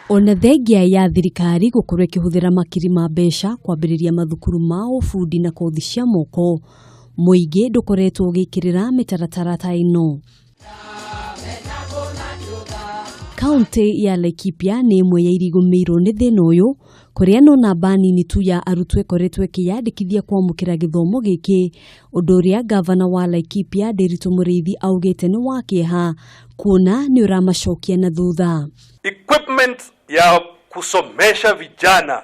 Ona thengia ya thirikari gũkorwo ĩkĩhũthĩra makiri ma mbeca kwambĩrĩria mathukuru ma ũbundi na kothi cia moko, mũingĩ ndũkoretwo ũgĩkĩrĩra mĩtaratara ta ĩno. Kaunti ya Laikipia nĩ ĩmwe ya iria igũmĩirwo nĩ thĩna ũyũ, kũrĩa no namba nini tu ya arutwo ĩkoretwo ĩkĩyandĩkithia kwamũkĩra gĩthomo gĩkĩ, ũndũ ũrĩa ngavana wa Laikipia Ndiritu Mũrĩithi augĩte nĩ wa kĩeha kuona nĩ ũramacokia na thutha. Equipment ya kusomesha vijana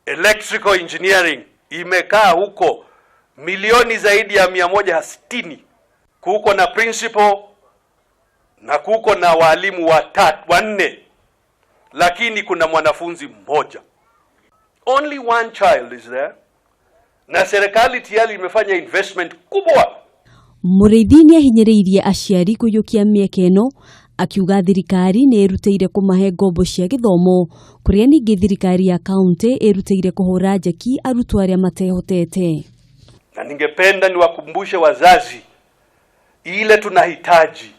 electrical engineering imekaa huko milioni zaidi ya 160. Kuko na principal na kuko na walimu watatu wanne, lakini kuna mwanafunzi mmoja. Only one child is there, na serikali tayari imefanya investment kubwa. Mũrĩithi nĩ ahinyĩrĩirie aciari kũiyũkia mĩeke ĩno, akiuga thirikari nĩ ĩrutĩire kũmahe ngombo cia gĩthomo, kũrĩa ningĩ thirikari ya kaunti ĩrutĩire kũhũra njeki arutwo arĩa matehotete. Na ningependa niwakumbushe wazazi, ile tunahitaji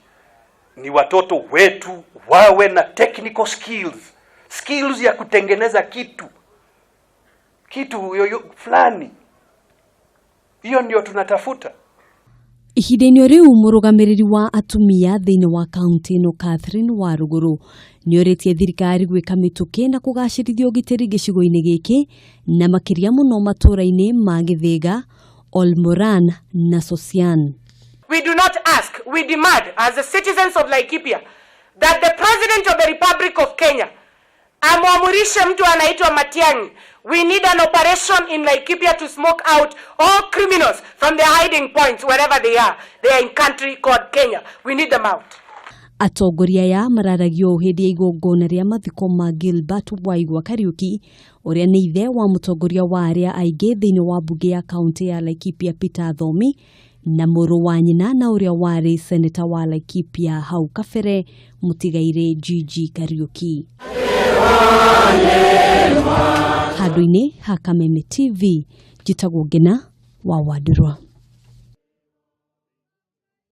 ni watoto wetu wawe na technical skills, skills ya kutengeneza kitu yoyo fulani. Hiyo ndio tunatafuta. Ihinda-inĩ rĩu, mũrũgamĩrĩri wa atumia thĩinĩ wa kaunti ĩno Catherine Waruguru nĩ orĩtie thirikari gwĩka mĩtũkĩ na kũgacĩrithia ũgitĩri gĩcigo-inĩ gĩkĩ, na makĩria mũno matũũra-inĩ ma Gĩthĩga, Olmoran na Sosian. We do not ask, we demand as the citizens of Laikipia that the President of the Republic of Kenya amwamurishe mtu anaitwa Matiang'i. We need an operation in Laikipia to smoke out all criminals from their hiding points wherever they are. They are in country called Kenya. We need them out. Atongoria aya mararagia ũũ hĩndĩ ya igongona rĩa mathiko ma Gilbert Waigwa Kariuki, ũrĩa nĩ ithe wa mũtongoria wa arĩa aingĩ thĩinĩ wa mbunge ya kaunti ya Laikipia Peter Thomi, na mũrũ wa nyina na ũrĩa warĩ seneta wa Laikipia hau kabere mũtigairĩ GG Kariuki. Handũ-inĩ ha Kameme TV, njĩtagwo Ngina wa Wandũrwa.